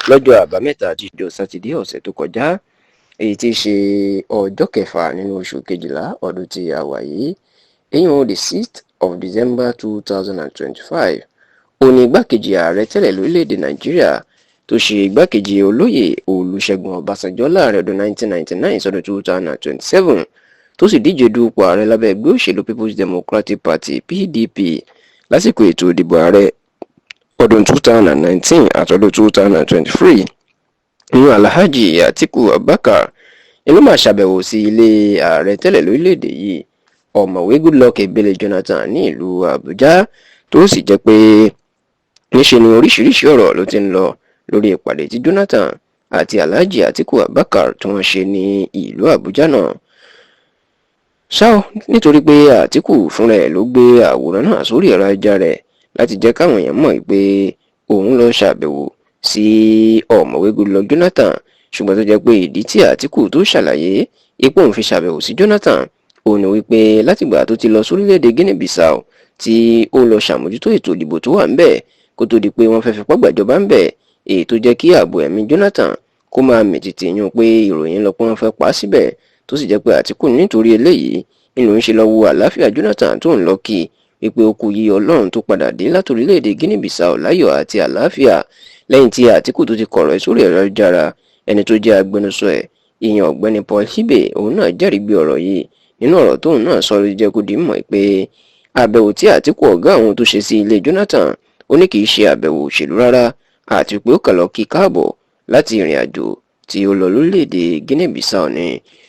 Lọ́jọ́ Àbámẹ́ta àti ìjọ Sátidé ọ̀sẹ̀ tó kọjá, èyí tí í ṣe ọjọ́ kẹfà nínú oṣù kejìlá ọdún tí a wà yìí, èyí the 6th of December 2025, ó ní igbákejì ààrẹ tẹ́lẹ̀ lórílẹ̀‐èdè Nàìjíríà tó ṣe igbákejì olóyè Olùṣègùn Ọbásanjọ́ láàrin ọdún 1999 sọdún 2027, tó sì díje du ipò ààrẹ lábẹ́ ẹgbẹ́ òṣèlú People's Democratic Party, PDP, lásìkò ètò ìdìbò ààrẹ ọdún 2019 àtọdún 2023 nínú, Alhaji Atiku Abubakar inú máa ṣàbẹ̀wò sí ilé ààrẹ tẹ́lẹ̀ lórílẹ̀‐èdè yìí, Ọ̀mọ̀wé Goodluck Ebele Jonathan, ní ìlú Àbújá, tó sì jẹ́ pé níṣe ni oríṣiríṣi ọ̀rọ̀ ló ti ń lọ lórí ìpàdé tí Jonathan àti Alhaji Atiku Abubakar tí wọ́n ṣe ní ìlú Àbújá náà. Ṣá ò, nítorí pé Àtíkù fúnra ẹ̀ ló gbé àwòrán náà sórí ẹ̀rọ ayélujára rẹ̀ láti jẹ́ káwọn èèyàn mọ̀ pé òun lọ ṣàbẹ̀wò sí Ọ̀mọ̀wé Goodluck Jonathan, ṣùgbọ́n tó jẹ́ pé ìdí tí Àtíkù tó ṣàlàyé ipò òun fi ṣàbẹ̀wò sí Jonathan òun ni wípé látìgbà tó ti lọ sórílẹ̀-èdè Guinea-Bissau tí ó lọ ṣàmójútó ètò ìdìbò tó wà ńbẹ̀ kó tó di pé wọ́n fẹ́ fipá gbàjọba ńbẹ̀, èyí tó jẹ́ kí ààbò ẹ̀mí Jonathan kó máa mìtìtì yún pé ìròyìn lọ pé wọ́n fẹ́ pa á síbẹ̀, tó sì jẹ́ pé Àtíkù nítorí eléyìí nínú ń ṣe lọ wo àlàáfíà Jonathan tó ń lọ kí wípé ó kú yíyọ Ọlọ́run tó padà dé láti orílẹ̀-èdè Guinea-Bissau láyọ̀ àti àlàáfíà. Lẹ́yìn tí Àtíkù tó ti kọ̀rọ̀ ẹ̀ sórí ẹ̀rọ ayélujára, ẹni tó jẹ́ agbẹnusọ ẹ̀, ìyẹn Ọ̀gbẹ́ni Paul Ibe, òun náà jẹ́rìí gbé ọ̀rọ̀ yìí. Nínú ọ̀rọ̀ tóun náà sọ ló jẹ́ kó di mọ̀ pé àbẹ̀wò tí Àtíkù ọ̀gá àwọn tó ṣe sí ilé Jonathan, ó ní kì í ṣe àbẹ̀wò òṣèlú rárá, àti pé ó kàn lọ kí káàbọ̀ láti ìrìn àjò tí ó lọ lórílẹ̀‐èdè Guinea-Bissau ni.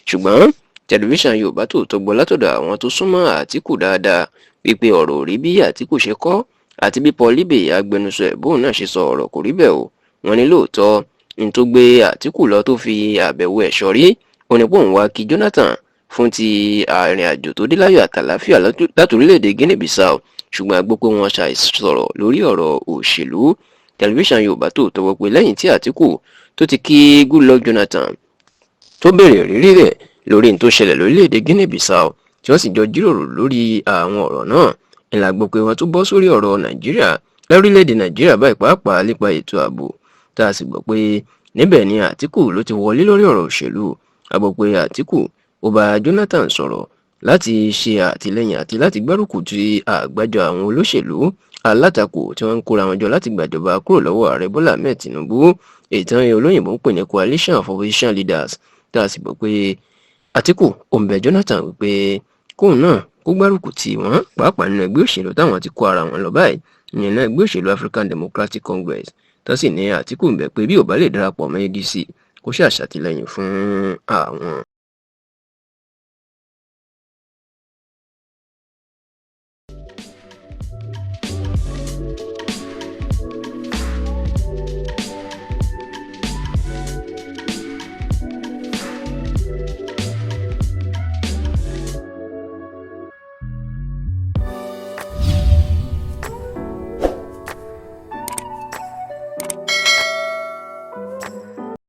Ṣùgbọ́n Tẹlifíṣàn Yorùbá Tòótọ́ gbọ́ látọ̀dọ̀ àwọn tó súnmọ́ Àtíkù dáadáa wípé ọ̀rọ̀ ò rí bí Àtíkù ṣe kọ́ àti bí Paul Ibe, agbẹnusọ ẹ̀, bóun náà ṣe sọ, ọ̀rọ̀ kò rí bẹ́ẹ̀ o. Wọ́n ní lóòótọ́ ní tó gbé Àtíkù lọ tó fi àbẹ̀wò ẹ̀ sọrí, ó ní pé òun wá kí Jonathan fún ti ìrìn àjò tó dé láyọ̀ àtàláfíà láti orílẹ̀-èdè Guinea-Bissau, ṣùgbọ́n a gbọ́ pé wọ́n ṣàìsọ̀rọ̀ lórí ọ̀rọ̀ òṣèlú. Tẹlifíṣàn Yorùbá Tòótọ́ gbọ́ pé lẹ́yìn tí Àtíkù tó ti kí Goodluck Jonathan, tó béèrè ìrírí rẹ̀ lórí n tó ṣẹlẹ̀ lórílẹ̀‐èdè Guinea-Bissau, tí wọ́n sì jọ jíròrò lórí àwọn ọ̀rọ̀ náà, ńlá gbọ́ pé wọ́n tún bọ́ sórí ọ̀rọ̀ Nàìjíríà, lórílẹ̀‐èdè Nàìjíríà báyìí, pàápàá nípa ètò ààbò, tá a sì gbọ́ pé níbẹ̀ ni Àtíkù ló ti wọlé lórí ọ̀rọ̀ òṣèlú. A gbọ́ pé Àtíkù ó bá Jonathan sọ̀rọ̀ láti ṣe àtìlẹ́yìn àti láti gbárùkù ti àgbájọ àwọn olóṣèlú alátakò tí wọ́n ń kóra wọn jọ láti gbàjọba kúrò lọ́wọ́ ààrẹ Bọ́lá Ahmed Tinubu, èyí tí olóyìnbó ń pè ní Coalition of Opposition Leaders, tá a sì gbọ́ pé Àtíkù ó ń bẹ Jonathan wípé kóun náà kó gbárùkù tì wọ́n, pàápàá nínú ẹgbẹ́ òṣèlú táwọn ti kó ara wọn lọ báyìí, ìyẹn náà ẹgbẹ́ òṣèlú African Democratic Congress, tó sì ní Àtíkù ń bẹ pé bí ò bá lè darapọ̀ mọ́ ADC, kó ṣàṣàtìlẹ́yìn fún àwọn.